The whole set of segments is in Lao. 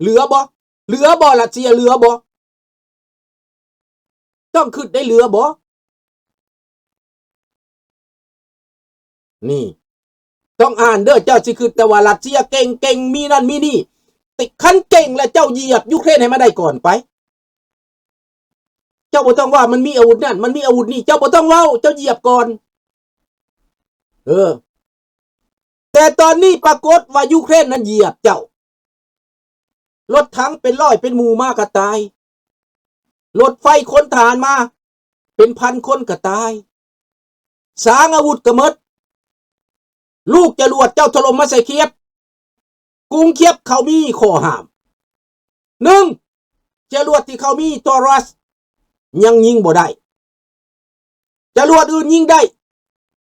ເຫຼືອບໍ່? ເຫຼືອບໍ່? ຣັດເຊຍເຫຼືອບໍ່? ຕ້ອງຄິດໄດ້ ເຫຼືອບໍ່? ນີ້ ຕ້ອງອ່ານເດີ້ ເຈົ້າຊິຄິດແຕ່ວ່າຣັດເຊຍເກັ່ງໆ ມີນັ້ນມີນີ້ ຕິ ຄັນເກັ່ງແລ້ວເຈົ້າຢຽບຢູເຄຣນໃຫ້ມັນໄດ້ກ່ອນໄປ. ເຈົ້າບໍ່ຕ້ອງວ່າມັນມີອາວຸດນັ້ນ ມັນມີອາວຸດນີ້ ເຈົ້າບໍ່ຕ້ອງເວົ້າ ເຈົ້າຢຽບກ່ອນ. ເອີ ແຕ່ຕອນນີ້ປາກົດວ່າຢູເຄຣນນັ້ນຢຽບເຈົ້າ. ລົດຖັງເປັນຮ້ອຍເປັນໝູ່ມາກໍຕາຍ. ລົດໄຟຂົນທະຫານມາເປັນພັນຄົນກໍຕາຍ. ສາງອາວຸດກໍໝົດ. ລູກຈະຫຼວດເຈົ້າຖະຫຼົ່ມມາໃສ່ຄຽບ. ກຸງຄຽບເຂົາມີຂໍ້ຫ້າມ. ໜຶ່ງ ຈະຫຼວດທີ່ເຂົາມີ Taurus ຍັງຍິງບໍ່ໄດ້. ຈະຫຼວດອື່ນຍິງໄດ້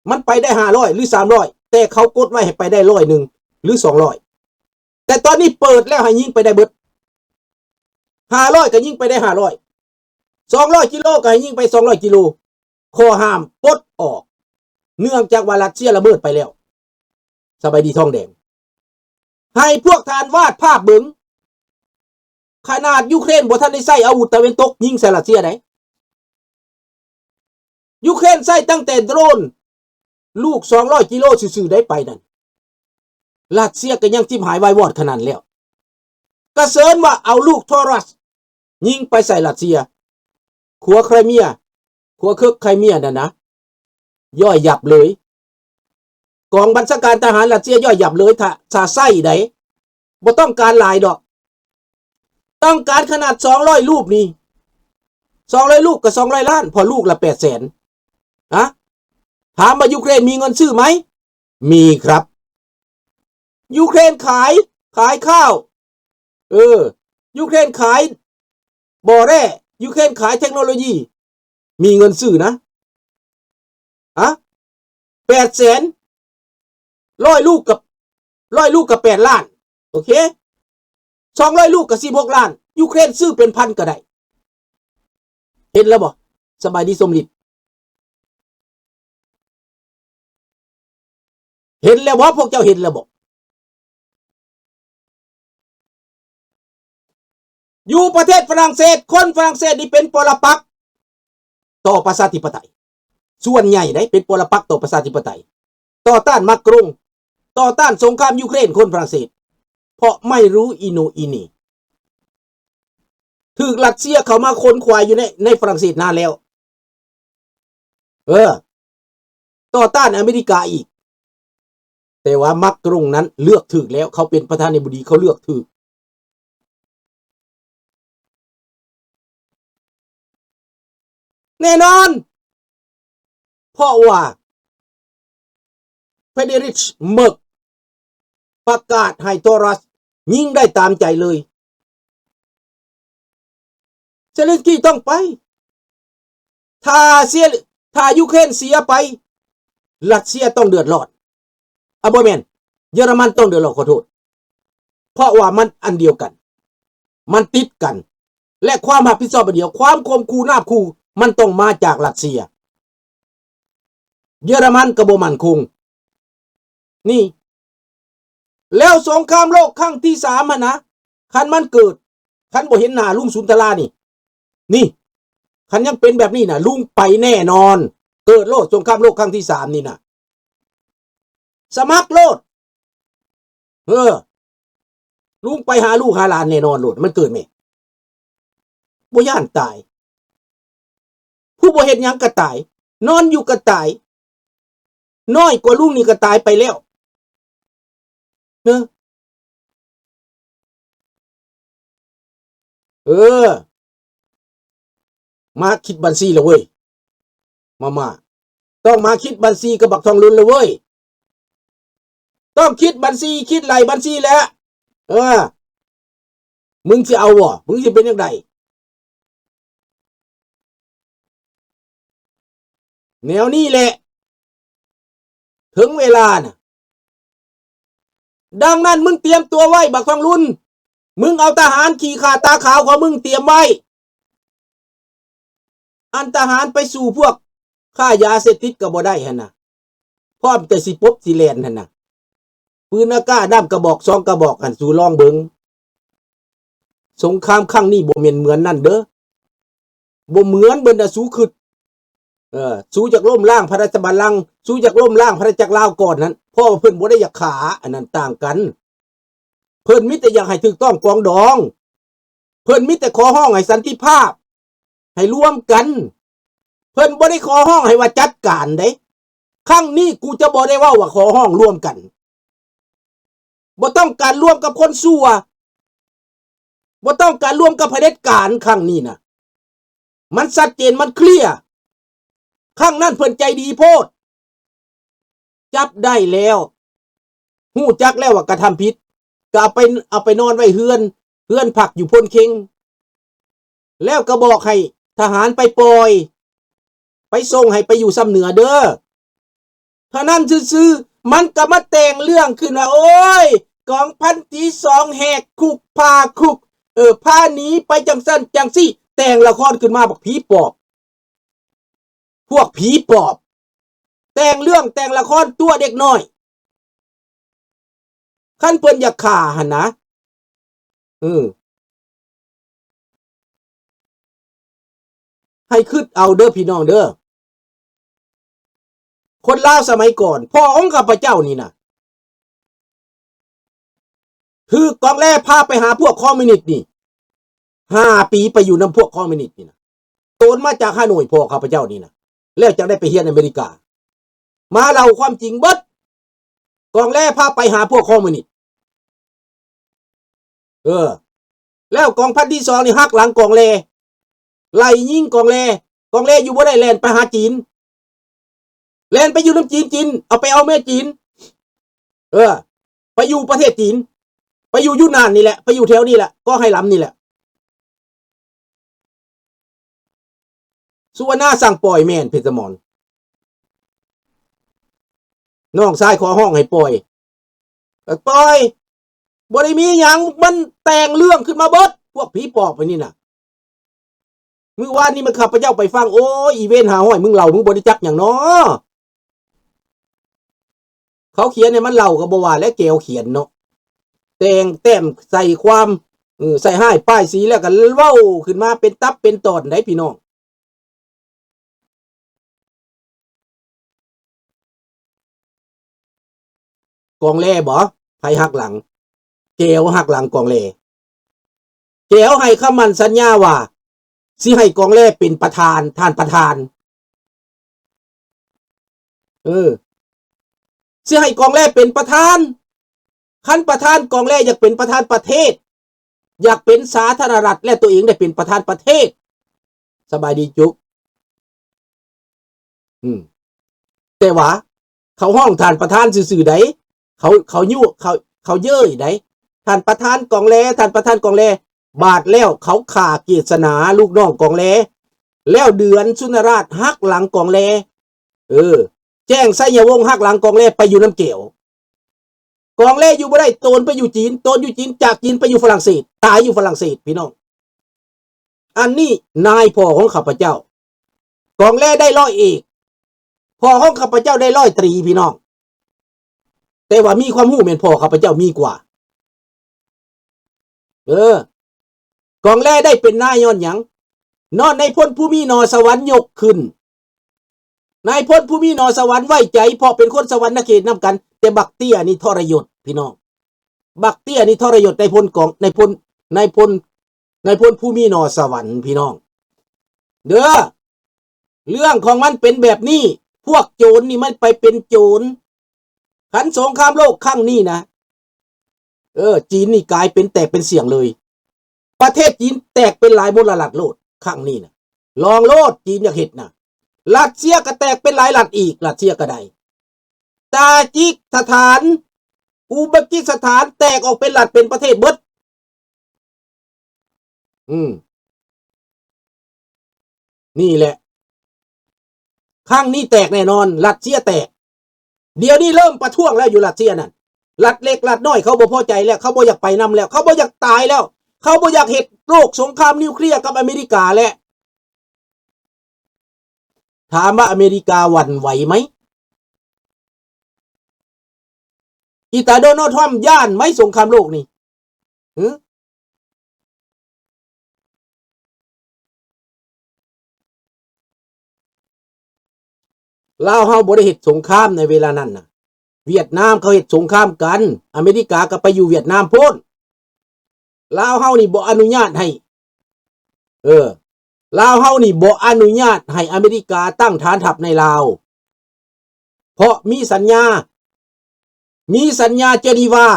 ມັນໄປໄດ້ຫ້າຮ້ອຍ ຫຼື ສາມຮ້ອຍ ແຕ່ເຂົາກົດໄວ້ໃຫ້ໄປໄດ້ຮ້ອຍໜຶ່ງ ຫຼື ສອງຮ້ອຍ. ແຕ່ຕອນນີ້ເປີດແລ້ວໃຫ້ຍິງໄປໄດ້ເບິດ. ຫ້າຮ້ອຍກໍຍິງໄປໄດ້ຫ້າຮ້ອຍ. ສອງຮ້ອຍກິໂລກໍໃຫ້ຍິງໄປສອງຮ້ອຍກິໂລ. ຂໍ້ຫ້າມປົດອອກ ເນື່ອງຈາກວ່າຣັດເຊຍລະເມີດໄປແລ້ວ. ສະບາຍດີທອງແດງ. ໃຫ້ພວກທ່ານວາດພາບເບິ່ງ. ຂະໜາດຢູເຄຣນບໍ່ທັນໄດ້ໃຊ້ອາວຸດຕາເວັນຕົກຍິງໃສ່ຣັດເຊຍໃດ. ຢູເຄຣນໃຊ້ຕັ້ງແຕ່ໂດຣນລູກສອງຮ້ອຍກິໂລຊື່ໆ ໄດ້ໄປນັ້ນ. ຣັດເຊຍກໍຍັງຈິບຫາຍວາຍວອດຂະໜາດແລ້ວ. ກະເຊີນວ່າເອົາລູກ Taurus ຍິງໄປໃສ່ຣັດເຊຍ. ຂົວໄຄຣເມຍ, ຂົວເຄິກໄຄຣເມຍນັ້ນນະ ຍ່ອຍຫຍັບເລີຍ. ກອງບັນຊາການທະຫານຣັດເຊຍຍ່ອຍຫຍັບເລີຍ ຖ້າ, ຖ້າໃຊ້ໃດ. ບໍ່ຕ້ອງການຫຼາຍດອກ. ຕ້ອງການຂະໜາດສອງຮ້ອຍລູກນີ້. ສອງຮ້ອຍລູກກໍສອງຮ້ອຍລ້ານ ເພາະລູກລະແປດແສນ. ຮະ? ຖາມວ່າຢູເຄຣນມີເງິນຊື້ໄໝ? ມີຄັບ. ຢູເຄຣນຂາຍ, ຂາຍຂ້າວ. ເອີ, ຢູເຄຣນຂາຍບໍ່ແຮ່, ຢູເຄຣນຂາຍເທັກໂນໂລຢີ. ມີເງິນຊື້ນະ. ຮະ? ແປດແສນ. ຮ້ອຍລູກກັບ, ຮ້ອຍລູກກັບແປດລ້ານ. ໂອເຄ. ສອງຮ້ອຍລູກກໍສິບຫົກລ້ານ. ຢູເຄຣນຊື້ເປັນພັນກໍໄດ້. ເຫັນແລ້ວບໍ່? ສະບາຍດີສົມລິດ. ເຫັນແລ້ວບໍ່? ພວກເຈົ້າເຫັນແລ້ວບໍ່? ຢູ່ປະເທດຝຣັ່ງເສດ, ຄົນຝຣັ່ງເສດນີ້ເປັນປໍລະປັກຕໍ່ປະຊາທິປະໄຕ. ສ່ວນໃຫຍ່ເດ້ ເປັນປໍລະປັກຕໍ່ປະຊາທິປະໄຕ. ຕໍ່ຕ້ານມາກຣົງ, ຕໍ່ຕ້ານສົງຄາມຢູເຄຣນ, ຄົນຝຣັ່ງເສດ. ເພາະໄມ່ຮູ້ອີໂໜອີເໜ. ຖືກຣັດເຊຍເຂົ້າມາຂົນຂວາຍຢູ່ໃນ, ໃນຝຣັ່ງເສດນານແລ້ວ. ເອີ, ຕໍ່ຕ້ານອາເມລິກາອີກ. ແຕ່ວ່າມາກຣົງນັ້ນເລືອກຖືກແລ້ວ, ເຂົາເປັນປະທານາທິບໍດີ, ເຂົາເລືອກຖືກ. ແນ່ນອນ, ເພາະວ່າ Friedrich Merz ປະກາດໃຫ້ Taurus ຍິງໄດ້ຕາມໃຈເລີຍ. ເຊເລັນສກີຕ້ອງໄປ. ຖ້າເສຍ, ຖ້າຢູເຄຣນເສຍໄປ, ຣັດເຊຍຕ້ອງເດືອດຮ້ອນ. ອາ, ບໍ່ແມ່ນ, ເຢຍລະມັນຕ້ອງເດືອດຮ້ອນ, ຂໍໂທດ. ເພາະວ່າມັນອັນດຽວກັນ, ມັນຕິດກັນ ແລະ ຄວາມຮັບຜິດຊອບອັນດຽວ, ຄວາມຂົ່ມຂູ່ນາບຂູ່ ມັນຕ້ອງມາຈາກຣັດເຊຍ. ເຢຍລະມັນກໍບໍ່ໝັ້ນຄົງ. ນີ້ ແລ້ວສົງຄາມໂລກຄັ້ງທີສາມຫັ້ນນະ, ຄັນມັນເກີດ, ຄັນບໍ່ເຫັນໜ້າລຸງສຸນທະລານີ້, ນີ້, ຄັນຍັງເປັນແບບນີ້ນະ, ລຸງໄປແນ່ນອນ. ເກີດໂລດ, ສົງຄາມໂລກຄັ້ງທີສາມນີ້ນະ. ສະໝັກໂລດ. ເອີ, ລຸງໄປຫາລູກຫາຫຼານແນ່ນອນໂລດ, ມັນເກີດແມ່. ບໍ່ຢ້ານຕາຍ. ຜູ້ບໍ່ເຮັດຫຍັງກໍຕາຍ, ນອນຢູ່ກໍຕາຍ, ນ້ອຍກວ່າລຸງນີ້ກໍຕາຍໄປແລ້ວ. ເອີ, ເອີ, ມາຄິດບັນຊີລະເວີຍ. ມາ, ມາ, ຕ້ອງມາຄິດບັນຊີກັບບັກທອງລຸນລະເວີຍ. ຕ້ອງຄິດບັນຊີ, ຄິດໄລ່ບັນຊີແຫຼະ. ເອີ, ມຶງຊິເອົາບໍ່? ມຶງຊິເປັນຈັ່ງໃດ? ແນວນີ້ແຫຼະ, ເຖິງເວລານະ. ດັ່ງນັ້ນ, ມຶງຕຽມຕົວໄວ້, ບັກທອງລຸນ. ມຶງເອົາທະຫານຂີ້ຂ້າຕາຂາວຂອງມຶງຕຽມໄວ້. ອັນທະຫານໄປສູ້ພວກຄ້າຢາເສບຕິດກໍບໍ່ໄດ້ຫັ້ນນະ, ພ້ອມແຕ່ຊິປົບຊິແລ່ນຫັ້ນນະ. ປືນອາກາດນ້ຳກະບອກສອງກະບອກຫັ້ນ, ສູລອງເບິ່ງ. ສົງຄາມຄັ້ງນີ້ບໍ່ແມ່ນເໝືອນນັ້ນເດີ້. ບໍ່ເໝືອນເບິ່ງນະ ສູຄິດ ເອີ ສູຢາກລົ້ມລ້າງພະລາຊະບັນລັງ ສູຢາກລົ້ມລ້າງພະນາຈັກລາວກ່ອນນັ້ນ ເພາະວ່າເພິ່ນບໍ່ໄດ້ຢາກຂ້າ ອັນນັ້ນຕ່າງກັນ. ເພິ່ນມີແຕ່ຢາກໃຫ້ຖືກຕ້ອງປອງດອງ ເພິ່ນມີແຕ່ຂໍຮ້ອງໃຫ້ສັນຕິພາບ ໃຫ້ລວມກັນ ເພິ່ນບໍ່ໄດ້ຂໍຮ້ອງໃຫ້ວ່າຈັດການເດ້. ຄັ້ງນີ້ກູຈະບໍ່ໄດ້ເວົ້າວ່າຂໍຮ້ອງລວມກັນ ບໍ່ຕ້ອງການລວມກັບຄົນຊົ່ວ ບໍ່ຕ້ອງການລວມກັບຜະເດັດການ. ຄັ້ງນີ້ນະ ມັນຊັດເຈນ ມັນເຄລຍ. ຄັ້ງນັ້ນເພິ່ນໃຈດີໂພດ ຈັບໄດ້ແລ້ວ ຮູ້ຈັກແລ້ວວ່າກະທຳຜິດ ກະເອົາໄປ ເອົາໄປນອນໄວ້ເຮືອນ ເຮືອນພັກຢູ່ໂພນເຄັງ ແລ້ວກະບອກໃຫ້ທະຫານໄປປ່ອຍ ໄປສົ່ງໃຫ້ໄປຢູ່ຊຳເໜືອເດີ້. ເທົ່ານັ້ນຊື່ໆ ມັນກະມາແຕ່ງເລື່ອງຂຶ້ນວ່າ ໂອ້ຍ ກອງພັນທີສອງແຫກຄຸກ ພາຄຸກ ເອີ ພາໜີໄປຈັ່ງຊັ້ນຈັ່ງຊີ້ ແຕ່ງລະຄອນຂຶ້ນມາ ບັກຜີປອບ ພວກຜີປອບ ແຕ່ງເລື່ອງແຕ່ງລະຄອນຕົວະເດັກນ້ອຍ. ຄັນເພິ່ນຢາກຂ້າຫັ້ນນະ ເອີ ໃຫ້ຄິດເອົາເດີ້ພີ່ນ້ອງເດີ້. ຄົນລາວສະໄໝກ່ອນ ພໍ່ຂອງຂ້າພະເຈົ້ານີ້ນະ ຖືກກອງແລພາໄປຫາພວກຄອມມິວນິດນີ້ ຫ້າປີໄປຢູ່ນຳພວກຄອມມິວນິດນີ້ນະ. ໂຕນມາຈາກຮາໂນ້ຍ ພໍ່ຂ້າພະເຈົ້ານີ້ນະ ແລ້ວຈັ່ງໄດ້ໄປຮຽນອາເມລິກາ ມາເລົ່າຄວາມຈິງເບິດ. ກອງແລພາໄປຫາພວກຄອມມິວນິດ ເອີ ແລ້ວກອງພັນທີສອງນີ້ຫັກຫຼັງກອງແລ ໄລ່ຍິງກອງແລ ກອງແລຢູ່ບໍ່ໄດ້ ແລ່ນໄປຫາຈີນ ແລ່ນໄປຢູ່ນຳຈີນ ຈີນເອົາໄປເອົາເມຍຈີນ ເອີ ໄປຢູ່ປະເທດຈີນ ໄປຢູ່ຢູນານນີ້ແຫຼະ ໄປຢູ່ແຖວນີ້ແຫຼະ ກໍໄຮ່ລຳນີ້ແຫຼະ. ສຸວັນນາສັ່ງປ່ອຍແມ່ນ ເພັດສະໝອນ ນ້ອງຊາຍຂໍຮ້ອງໃຫ້ປ່ອຍ ກໍປ່ອຍ ບໍ່ໄດ້ມີຫຍັງ ມັນແຕ່ງເລື່ອງຂຶ້ນມາເບິດ ພວກຜີປອບອັນນີ້ນະ. ມື້ວານນີ້ມັນ ຂ້າພະເຈົ້າໄປຟັງ ໂອ້ຍ ອີເວນຫ້າຮ້ອຍ ມຶງເລົ່າ ມຶງບໍ່ໄດ້ຈັກຫຍັງເນາະ. ເຂົາຂຽນໃຫ້ມັນເລົ່າກໍບໍ່ວ່າແຫຼະ ແກວຂຽນເນາະ ແຕ່ງແຕ້ມໃສ່ຄວາມ ເອີ ໃສ່ຮ້າຍປ້າຍສີ ແລ້ວກໍເວົ້າຂຶ້ນມາເປັນຕັບເປັນຕອນໄດ໋ພີ່ນ້ອງ. ກອງແລບໍ? ໃຜຫັກຫຼັງ? ແກວຫັກຫຼັງກອງແລ. ແກວໃຫ້ຄຳໝັ້ນສັນຍາວ່າ ຊິໃຫ້ກອງແລເປັນປະທານ, ທ່ານປະທານ. ເອີ ຊິໃຫ້ກອງແລເປັນປະທານ. ຄັນປະທານກອງແລຢາກເປັນປະທານປະເທດ, ຢາກເປັນສາທາລະນະລັດ ແລະ ຕົວເອງໄດ້ເປັນປະທານປະເທດ. ສະບາຍດີຈຸກ. ອືມ ແຕ່ວ່າເຂົາຮ້ອງທ່ານປະທານຊື່ໆໃດ໋ ເຂົາ ເຂົາຍຸ ເຂົາ ເຂົາເຍີ້ຍໃດ໋ ທ່ານປະທານກອງແລ ທ່ານປະທານກອງແລ. ບາດແລ້ວເຂົາຂ້າເກດສະໜາ ລູກນ້ອງກອງແລ ແລ້ວເດືອນສຸນນະລາດຫັກຫຼັງກອງແລ. ເອີ ແຈ້ງໄຊຍະວົງຫັກຫຼັງກອງແລ ໄປຢູ່ນຳແກວ. ກອງແລຢູ່ບໍ່ໄດ້ ໂຕນໄປຢູ່ຈີນ, ໂຕນຢູ່ຈີນ ຈາກຈີນໄປຢູ່ຝຣັ່ງເສດ ຕາຍຢູ່ຝຣັ່ງເສດ ພີ່ນ້ອງ. ອັນນີ້ນາຍພໍ່ຂອງຂ້າພະເຈົ້າ ກອງແລໄດ້ຮ້ອຍເອກ ພໍ່ຂອງຂ້າພະເຈົ້າໄດ້ຮ້ອຍຕຣີ ພີ່ນ້ອງ. ແຕ່ວ່າມີຄວາມຮູ້ແມ່ນພໍ່ຂ້າພະເຈົ້າມີກວ່າ. ເອີ ກອງແລໄດ້ເປັນນາຍຍ້ອນຫຍັງ? ຍ້ອນນາຍພົນພູມີ ໜໍ່ສະຫວັນຍົກຂຶ້ນ. ນາຍພົນພູມີ ໜໍ່ສະຫວັນໄວ້ໃຈ ເພາະເປັນຄົນສະຫວັນນະເຂດນຳກັນ, ແຕ່ບັກເຕ້ຍນີ້ທໍລະຍົດ ພີ່ນ້ອງ. ບັກເຕ້ຍນີ້ທໍລະຍົດນາຍພົນກອງ ນາຍພົນ ນາຍພົນ ນາຍພົນພູມີ ໜໍ່ສະຫວັນ ພີ່ນ້ອງເດີ. ເລື່ອງຂອງມັນເປັນແບບນີ້ ພວກໂຈນນີ້ມັນໄປເປັນໂຈນ. ຄັນສົງຄາມໂລກຄັ້ງນີ້ນະ ເອີ ຈີນນີ້ກາຍເປັນແຕກເປັນສ່ຽງເລີຍ. ປະເທດຈີນແຕກເປັນຫຼາຍມົນລະລັດໂລດ ຄັ້ງນີ້ນະ. ລອງໂລດ ຈີນຢາກເຮັດນະ. ຣັດເຊຍກໍແຕກເປັນຫຼາຍລັດອີກ ຣັດເຊຍກໍໄດ້. ຕາຈິກສະຖານ ອຸເບກິສະຖານ ແຕກອອກເປັນລັດເປັນປະເທດເບິດ. ອືມ ນີ້ແຫຼະ ຄັ້ງນີ້ແຕກແນ່ນອນ ຣັດເຊຍແຕກ. ດຽວນີ້ເລີ່ມປະທ້ວງແລ້ວຢູ່ຣັດເຊຍນັ້ນ. ລັດເລັກລັດນ້ອຍເຂົາບໍ່ພໍໃຈແລ້ວ ເຂົາບໍ່ຢາກໄປນຳແລ້ວ ເຂົາບໍ່ຢາກຕາຍແລ້ວ ເຂົາບໍ່ຢາກເຮັດໂລກສົງຄາມນິວເຄລຍກັບອາເມລິກາແລ້ວ. ຖາມວ່າອາເມລິກາຫວັ່ນໄຫວໄໝ? ອີຕາໂດນັລ ທຣຳ ຢ້ານໄໝສົງຄາມໂລກນີ້? ຫື? ລາວເຮົາບໍ່ໄດ້ເຮັດສົງຄາມໃນເວລານັ້ນນະ. ຫວຽດນາມເຂົາເຮັດສົງຄາມກັນ, ອາເມລິກາກໍໄປຢູ່ຫວຽດນາມໂພ້ນ. ລາວເຮົານີ້ບໍ່ອະນຸຍາດໃຫ້ ເອີ ລາວເຮົານີ້ບໍ່ອະນຸຍາດໃຫ້ອາເມລິກາຕັ້ງຖານທັບໃນລາວ ເພາະມີສັນຍາ ມີສັນຍາເຈນີວາ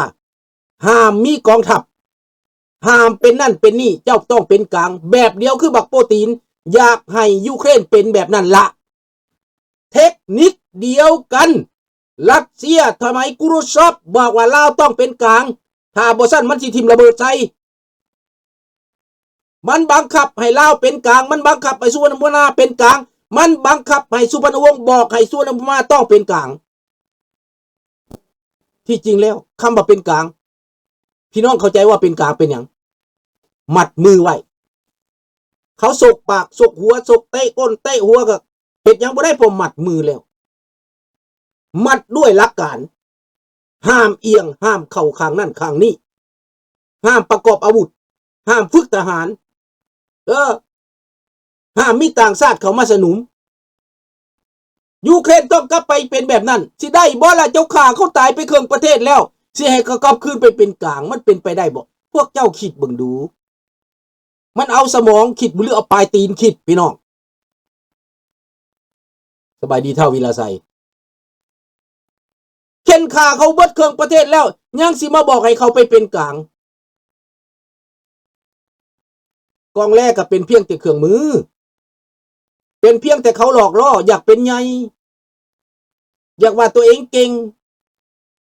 ຫ້າມມີກອງທັບ ຫ້າມເປັນນັ້ນເປັນນີ້ ເຈົ້າຕ້ອງເປັນກາງ ແບບດຽວຄືບັກໂປຕີນ ຢາກໃຫ້ຢູເຄຣນເປັນແບບນັ້ນລະ. ເທັກນິກດຽວກັນ ຣັດເຊຍສະໄໝກູຣູຊອບບອກວ່າລາວຕ້ອງເປັນກາງ ຖ້າບໍ່ຊັ້ນມັນຊິຖິ້ມລະເບີດໃສ່. ມັນບັງຄັບໃຫ້ລາວເປັນກາງ, ມັນບັງຄັບໃຫ້ສຸວັນນະພູມາເປັນກາງ, ມັນບັງຄັບໃຫ້ສຸວັນນະວົງບອກໃຫ້ສຸວັນນະພູມາຕ້ອງເປັນກາງ. ທີ່ຈິງແລ້ວ ຄຳວ່າເປັນກາງ ພີ່ນ້ອງເຂົ້າໃຈວ່າເປັນກາງເປັນຫຍັງ? ມັດມືໄວ້. ເຂົາສົກປາກ ສົກຫົວ ສົກເຕະກົ້ນເຕະຫົວ ກໍເຮັດຫຍັງບໍ່ໄດ້ ເພາະມັດມືແລ້ວ. ມັດດ້ວຍຫຼັກການ ຫ້າມອຽງ ຫ້າມເຂົ້າຂ້າງນັ້ນຂ້າງນີ້ ຫ້າມປະກອບອາວຸດ ຫ້າມຝຶກທະຫານ ເອີ ຫ້າມມີຕ່າງຊາດເຂົ້າມາສະໜູນ. ຢູເຄຣນຕ້ອງກັບໄປເປັນແບບນັ້ນ ຊິໄດ້ບໍ່ລະ? ເຈົ້າຂ້າເຂົາຕາຍໄປເຄິ່ງປະເທດແລ້ວ ຊິໃຫ້ເຂົາກັບຄືນໄປເປັນກາງ ມັນເປັນໄປໄດ້ບໍ່? ພວກເຈົ້າຄິດເບິ່ງດູ. ມັນເອົາສະໝອງຄິດ ຫຼືເອົາປາຍຕີນຄິດ ພີ່ນ້ອງ? ສະບາຍດີ ທ້າວວິລະໄຊ. ເຂັ່ນຂ້າເຂົາເບິດເຄິ່ງປະເທດແລ້ວ ຍັງຊິມາບອກໃຫ້ເຂົາໄປເປັນກາງ. ກອງແລກໍເປັນພຽງແຕ່ເຄື່ອງມື ເປັນພຽງແຕ່ເຂົາຫຼອກລໍ້ ຢາກເປັນໃຫຍ່ ຢາກວ່າຕົວເອງເກັ່ງ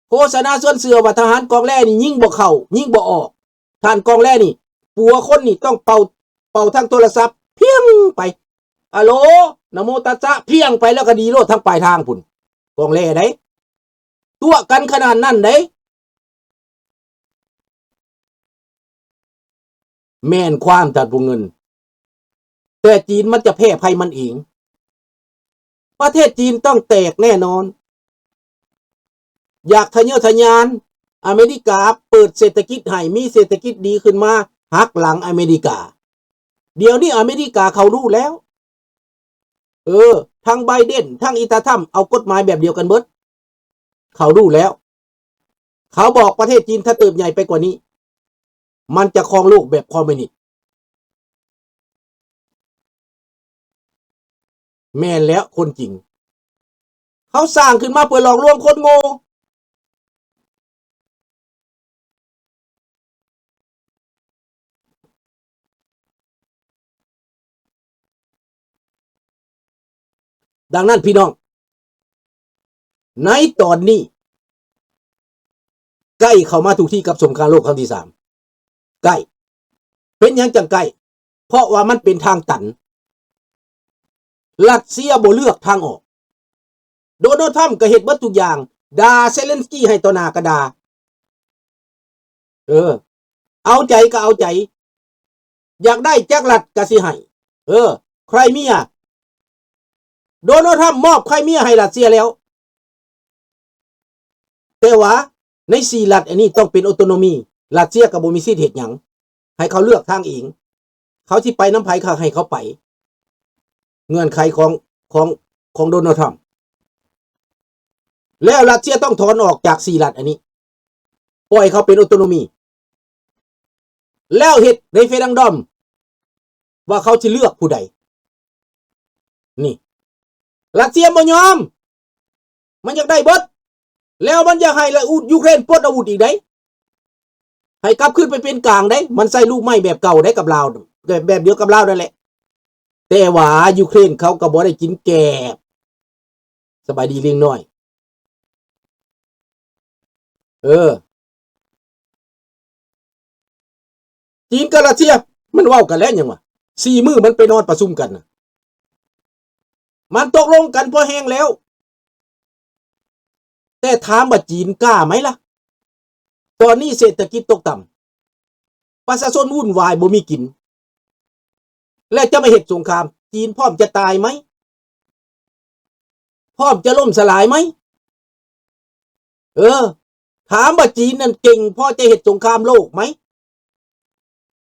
ໂຄສະນາຊວນເຊື່ອວ່າທະຫານກອງແລນີ້ຍິງບໍ່ເຂົ້າ ຍິງບໍ່ອອກ. ທ່ານກອງແລນີ້ ປົວຄົນນີ້ຕ້ອງເປົ່າ ເປົ່າທາງໂທລະສັບພຽງໄປ ອາໂລ ນະໂມຕັດສະ ພຽງໄປ ແລ້ວກໍໜີໂລດທາງປາຍທາງພຸ້ນ. ກອງແລໃດ໋ ຕົວະກັນຂະໜາດນັ້ນໃດ໋. ແມ່ນຄວາມທ່ານຜູ້ເງິນ ແຕ່ຈີນມັນຈະແພ້ໄພມັນເອງ. ປະເທດຈີນຕ້ອງແຕກແນ່ນອນ. ຢາກທະເຍີທະຍານ ອາເມລິກາເປີດເສດຖະກິດໃຫ້ ມີເສດຖະກິດດີຂຶ້ນມາ ຫັກຫຼັງອາເມລິກາ. ດຽວນີ້ອາເມລິກາເຂົາຮູ້ແລ້ວ. ເອີ ທັງໄບເດັນ ທັງອີຕາທຳ ເອົາກົດໝາຍແບບດຽວກັນເບິດ. ເຂົາຮູ້ແລ້ວ. ເຂົາບອກປະເທດຈີນ ຖ້າເຕີບໃຫຍ່ໄປກວ່ານີ້ ມັນຈະຄອງໂລກແບບຄອມມິວນິດ. ແມ່ນແລ້ວ ຄົນຈິງ. ເຂົາສ້າງຂຶ້ນມາເພື່ອຫຼອກລວງຄົນໂງ່. ດັ່ງນັ້ນພີ່ນ້ອງ ໃນຕອນນີ້ ໃກ້ເຂົ້າມາທຸກທີກັບສົງຄາມໂລກຄັ້ງທີສາມ ໃກ້. ເປັນຫຍັງຈັ່ງໃກ້? ເພາະວ່າມັນເປັນທາງຕັນ. ຣັດເຊຍບໍ່ເລືອກທາງອອກ. ໂດນັລ ທຣຳກໍເຮັດເບິດທຸກຢ່າງ, ດ່າເຊເລັນສກີໃຫ້ຕໍ່ໜ້າກໍດ່າ. ເອີ ເອົາໃຈກໍເອົາໃຈ, ຢາກໄດ້ຈັກລັດກໍຊິໃຫ້. ເອີ ໄຄຣເມຍ, ໂດນັລ ທຣຳມອບໄຄຣເມຍໃຫ້ຣັດເຊຍແລ້ວ. ແຕ່ວ່າໃນສີ່ລັດອັນນີ້ຕ້ອງເປັນໂອໂຕໂນມີ, ຣັດເຊຍກໍບໍ່ມີສິດເຮັດຫຍັງ, ໃຫ້ເຂົາເລືອກທາງເອງ, ເຂົາຊິໄປນຳໃຜກໍໃຫ້ເຂົາໄປ, ເງື່ອນໄຂຂອງ ຂອງ ຂອງໂດນັລ ທຣຳ. ແລ້ວຣັດເຊຍຕ້ອງຖອນອອກຈາກສີ່ລັດອັນນີ້, ປ່ອຍເຂົາເປັນໂອໂຕໂນມີ. ແລ້ວເຮັດເຣເຟີຣັນດອມວ່າເຂົາຊິເລືອກຜູ້ໃດ. ນີ້ ຣັດເຊຍບໍ່ຍອມ, ມັນຢາກໄດ້ເບິດ, ແລ້ວມັນຢາກໃຫ້ລະອຸ ຢູເຄຣນປົດອາວຸດອີກໃດ໋, ໃຫ້ກັບຄືນໄປເປັນກາງໃດ໋. ມັນໃຊ້ລູກໄມ້ແບບເກົ່າໃດ໋ກັບລາວ, ແບບ ແບບດຽວກັບລາວນັ້ນແຫຼະ, ແຕ່ວ່າຢູເຄຣນເຂົາກໍບໍ່ໄດ້ກິນແກບ. ສະບາຍດີ ລິງນ້ອຍ. ເອີ ຈີນກັບຣັດເຊຍ ມັນເວົ້າກັນແລ້ວຫຍັງວະ? ສີ່ມື້ມັນໄປນອນປະຊຸມກັນນະ, ມັນຕົກລົງກັນພໍແຮງແລ້ວ. ແຕ່ຖາມວ່າຈີນກ້າໄໝລະ? ຕອນນີ້ເສດຖະກິດຕົກຕ່ຳ, ປະຊາຊົນວຸ່ນວາຍບໍ່ມີກິນ, ແລະຈະມາເຮັດສົງຄາມ, ຈີນພ້ອມຈະຕາຍໄໝ? ພ້ອມຈະລົ້ມສະຫຼາຍໄໝ? ເອີ ຖາມວ່າຈີນນັ້ນເກັ່ງພໍຈະເຮັດສົງຄາມໂລກໄໝ?